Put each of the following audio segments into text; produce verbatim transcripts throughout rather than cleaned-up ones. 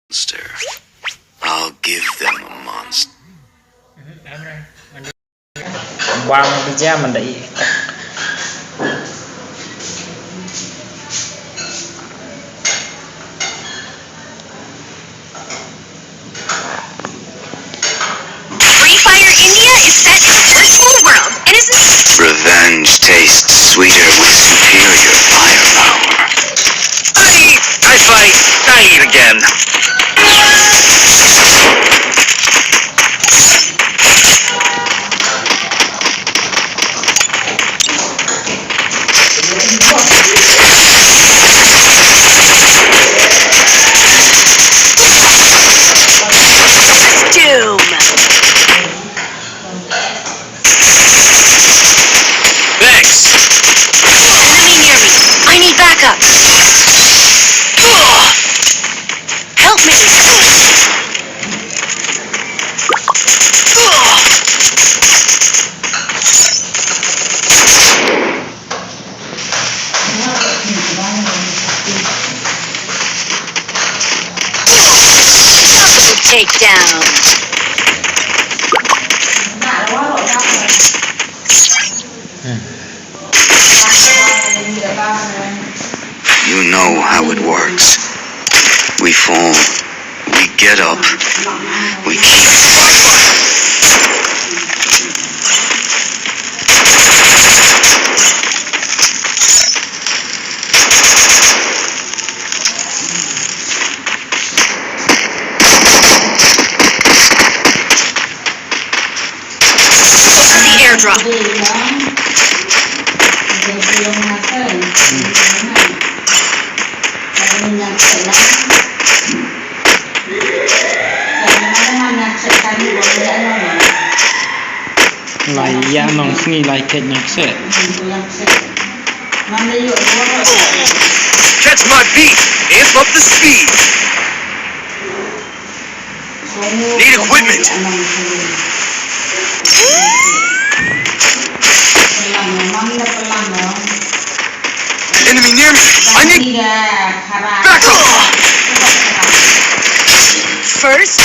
Monster. I'll give them a monster. Bang bija manda i. Free Fire India is set in a virtual world and is Revenge tastes sweeter with superior firepower. I, I fight, I eat again. Doom. Thanks. Enemy near me. I need backup. Help me. Double takedown. You know how it works. We fall, we get up, we keep. The airdrop. Lai ïa nong sngi lai khet nong kset. Catch my beat, amp up the speed. Need equipment. Enemy near me. I need backup. First.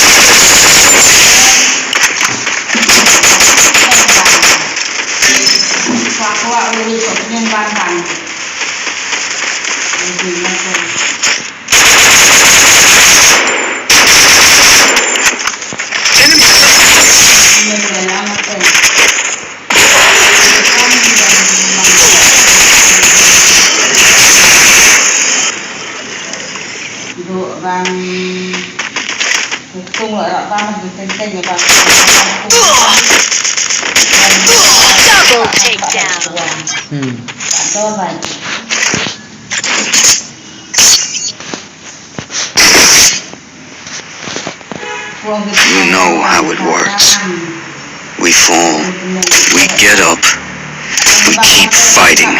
Double takedown. Hmm. You know how it works. We fall, we get up, we keep fighting.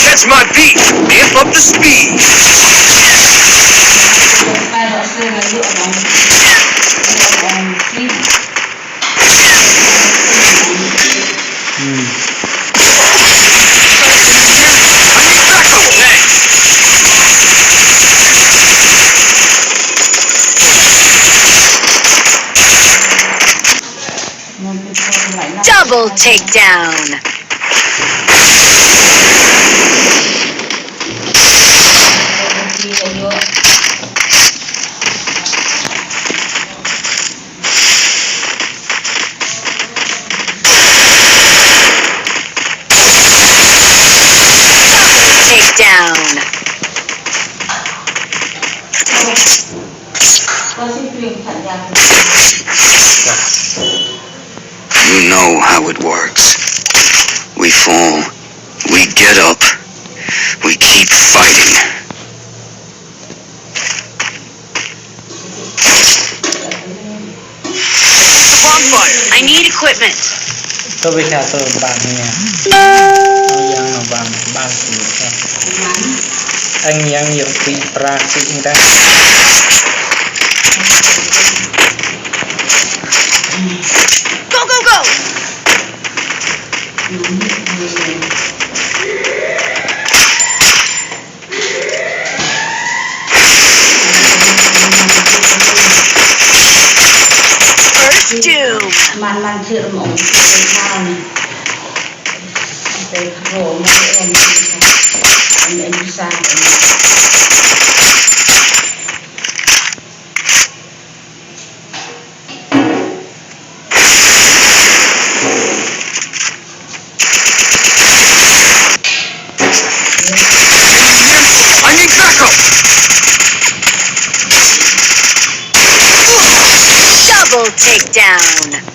Catch my beat, amp up the speed. Hmm. Double takedown. Takedown. You know how it works. We fall, we get up, we keep fighting. I need equipment. To bika to bang nia. Oh, yang no bang, bang si. Ang yang yung pi pra si inda. Go, go, go! First doom. Man man sir mo. Te kro mo. Te kro mo. I need backup! Double takedown!